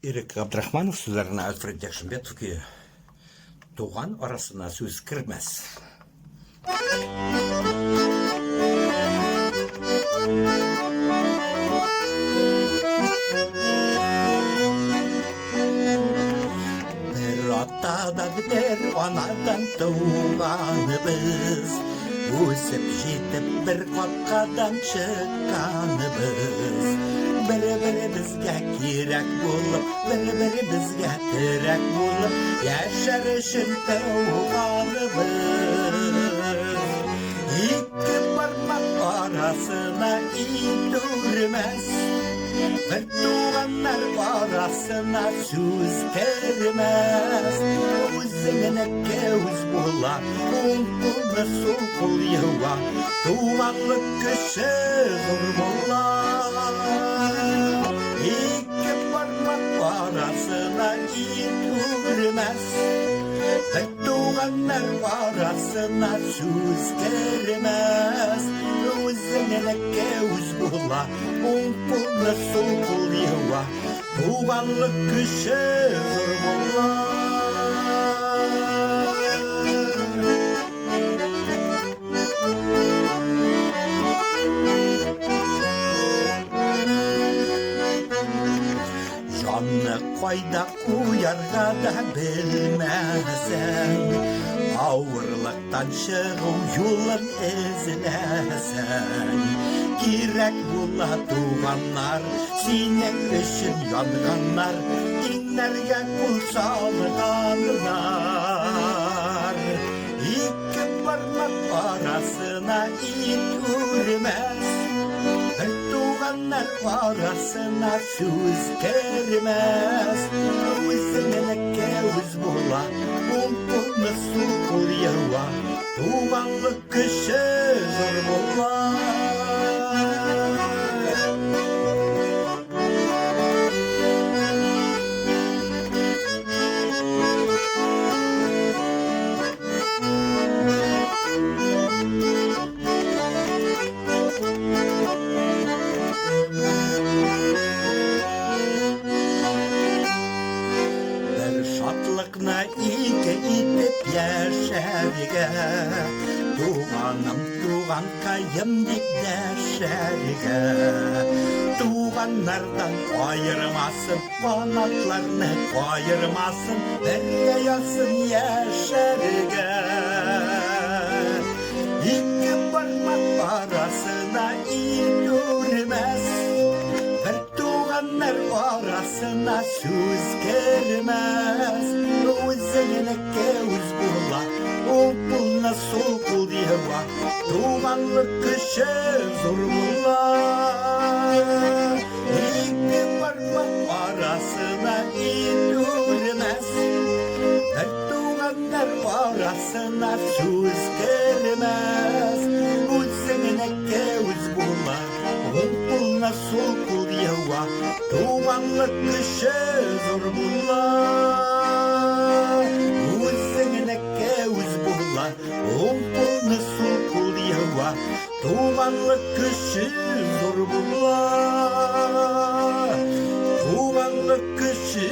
Ирек Габдрахманов сүзләренә Альфред Якшимбетов көе Туган арасына сүз кермәс. Бер атадан, бер анадан туганыбыз, Үсеп җитеп бер капкадан чыкканыбыз. Бер-беребезгә кирәк булып, бер-беребезгә терәк булып, Яшәр өчен туганыбыз. Ике бармак арасына ит үрмәс, Бер туганнар арасына сүз кермәс. Үзеңнеке үз була, уң кулны сул кул юа, Туганлык көче зур була. Ике бармак арасына ит үрмәс, Бер туганнар арасына сүз кермәс. Үзеңнеке үз була, Уң кулны сул кул юа, Туганлык көче зур була. Җанны кайда куярга да белмәсәң, Авырлыктан чыгу юлын эзләсәң, Кирәк була туганнар, синең өчен янганнар, Иңнәргә кул салганнар. Ике бармак арасына ит үрмәс, Бер туганнар арасына сүз кермәс. Үзеңнеке үз була, уң кулны сул кул юа, Туганлык көче зур була. Бер шатлыкны ике итеп яшәргә, Туганым, туганкаем дип дәшәргә. Туганнардан аермасын, канатларны каермасын, Бергә язсын яшәргә. Ике бармак арасына ит үрмәс, Бер туганнар арасына сүз кермәс. Үзеңнеке үз була, уң кулны сул кул юа, Туганлык көче зур була. Ике бармак арасына ит үрмәс, Бер туганнар арасына сүз кермәс. Үзеңнеке үз була, уң кулны сул кул юа, Туганлык көче зур була. Үзеңнеке үз була, уң кулны сул кул юа, Туганлык көче зур була. Туганлык көче.